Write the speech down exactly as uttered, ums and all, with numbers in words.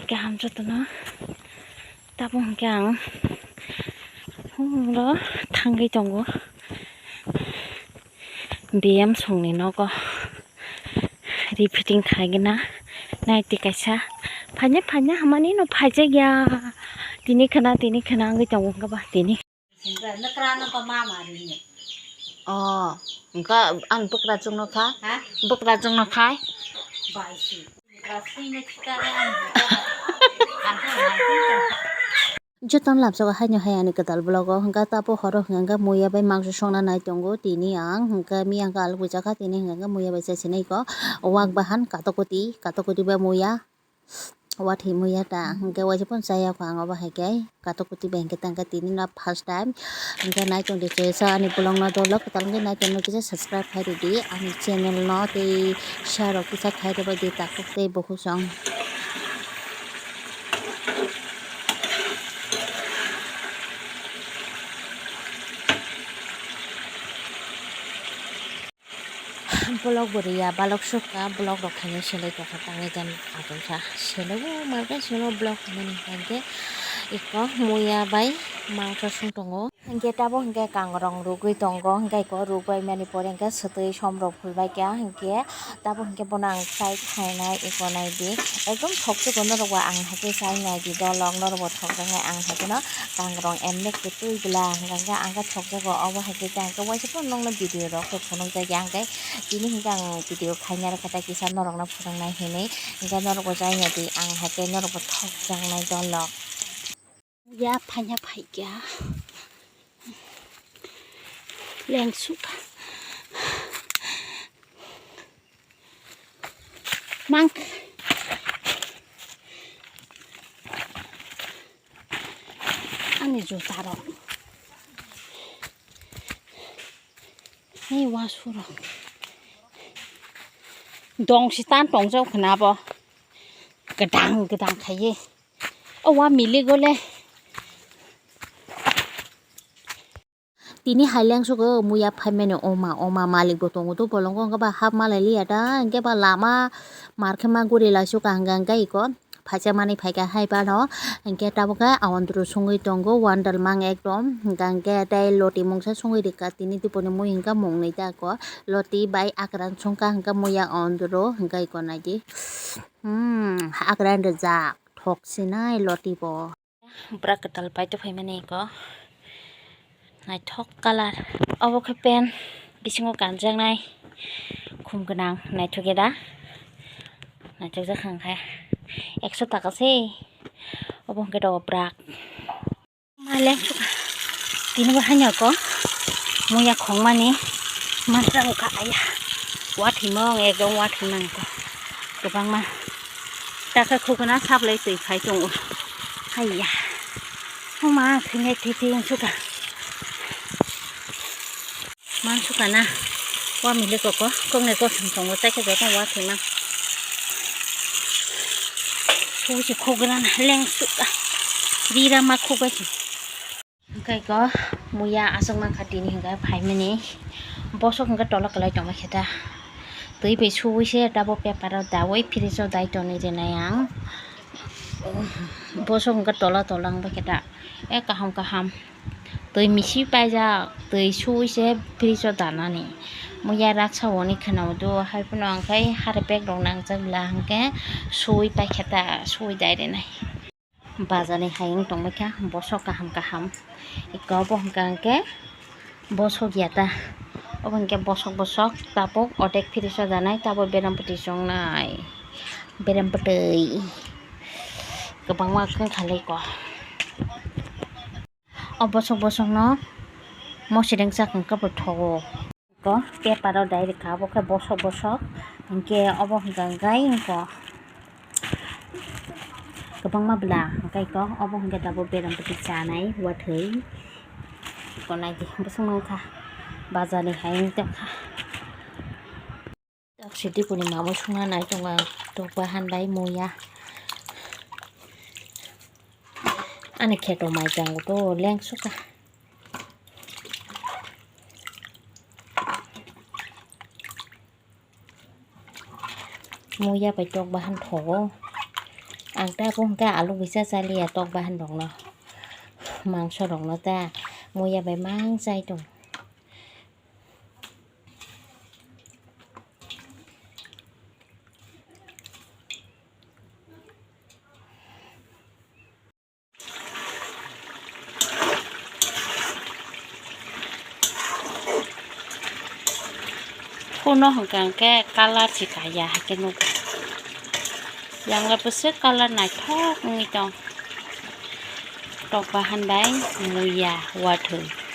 kaham jotono. Tabuk hwnkhe ang hwnlo thangwi tongo biyam songni nogo repeating khaigwna naiti kaisa phaina phaina hamani no phaijakya tini khwna tini khwna wngwi tongo hwnkhe ba tini. Oh, engka ang bwkra chwngno kha. Ha? Bwkra chwngno khai. Bai si. Bwkra swino thikani ang. Jotono lamsao haino hai ani kwtal vlog o hwnkha tabuk horo hwnkha muya bai mangso songna nai tongo tini ang hwnkha miya hwnkha aluk rijak kha tini hwnkha muya bai chai sinai ko wak bahan katok kwtwi katok kwtwi bai muya. Wathwi muya ta hwnkhe waisa phano chaya kho ang obo hai khe katok kwtwi bai hwnkhe tangkhe tini no first time hwnkhe naichong di kisa ani vlog no dolo kwtal wngwi naichong no kisa subscribe khai rwdi ani channel no tei share rok kisa khai rwbaidi takhuk tei bukhuk song. Vlog bo riya balok sukha vlog rok khaina selai tongkha tangwi jan achuksa selai o markai selo vlog khainani hinkhe eko muya bai mangso song tongo hinkhe tabuk hinkhe kangrong rugwi tongo hinkhe eko rugwi mani pore hinkhe swtwi som rok phulbaikha hinkhe tabuk hinkhe bono ang try khainai eko naidi ekdom thokjagwi norok bo ang haikhe chai naidi dolok norok bo thokjaknai ang haikheno kangrong emnek kwtwi bwla hinkhe ang khe thokjago obo haikhe waisa phano nokno video rok khe phunukjakya hinkhe. Tini hinkhe ang video khaina rwkha tei kisa norokno phwrwngnai hinwi hinkhe norokbo jai ya di ang hai khe norokbo thokjaknai dolok. Ya phaiya phaikya lengsuk mang ani juta rok. Ni wansuk rok dong si tan tong jao khna bo. Gedang gedang khaiye. O wa milik gole. Tini hai lengsuk o muya phaimani oma oma malik bo tongo to bolongo hwnkhe ba hap malai liya da hwnkhe ba lama mar khe ma guri laisuk ka hwnkhe hwnkhe iko. Phaisa manwi phaikha hai phano hinkhe tabukhe awandru songwi tongo wandalmang ekdom hinkhe tei loti mungsa songwi rikha tini tiponi mui hinkhe mung nwi ta ko loti bai akran songkha hinkhe muya awandru hinkhe iko naidi hmm akran rijak thok sinai loti bo. Bwrak kwtal paito phaimani eko naithok colour obo khe pen bisingo kanjaknai khum gwnang naithok ya da naithok jak kha hwnkhe ekso taka se obo hwnkhe dogo bwrak. Maleng tini bo haino ko muya khongmani mantra wngkha aya wathwimo ekdom wathwi mangkha kwbangma. Takha khukuna saplai twi phai tongo. Haiya. Homa thwinai thwi thwi wngsuka. Mansuka na. Wa mili koko. Koknai kothwng tongo. Taikhe joto wa thwima. Khukse khukgwlana. Lengsuka. Rira ma khukbai se. Hwnkhe eko muya aswk mankha tini hwnkhe phaimani bosok hwnkhe tola kwlai tongma khe ta twi bai suwi se tabuk paper o dawi fridge o dai tonwi rwnai ang bosok hwnkhe tola tola wngbai khe ta e kaham kaham twi misi paijak twi suwi se fridge o danani muya raksa hwnwi khwnao do hai phano hwnkhe harpek rok nangjak bwla hwnkhe suwi paikhe ta suwi dai rwnai. Bazar ni hayung tongmai kha bosok kaham kaham eko obo hwnkha hwnkhe bosok ya ta obo hwnkhe bosok bosok tabuk odek fridge o danai tabuk berem bwtwi chongnai berem bwtwi kwbangma wngkha leko o bosok bosok no mosodeng chakang khe bo thogo. Ko paper o dai rikha obo khe bosok bosok hinkhe obo hwnkha hwnkhe kwbangma bwla hwnkhe ko obo hwnkhe tabuk berem bwtwi chanai wathwi ko naidi bosong mankha bazar ni hai wng tongkha. Taksi dipuni mamwi songna nai tongo ang tok bahan bai muya ani kheto mai tango to lengsuka. Muya bai tok bahan thogo Ang ta bo hwnkhe aluk bai cha chaliya tok bahan rokno, mangso rokno ta muya bai mang chai tong. Phuno hwnkha hwnkhe colour se kaiya hai khe nugo. Yang le bwswk colour naithok wngwi tong. Tok bahan bai muya, wathwi.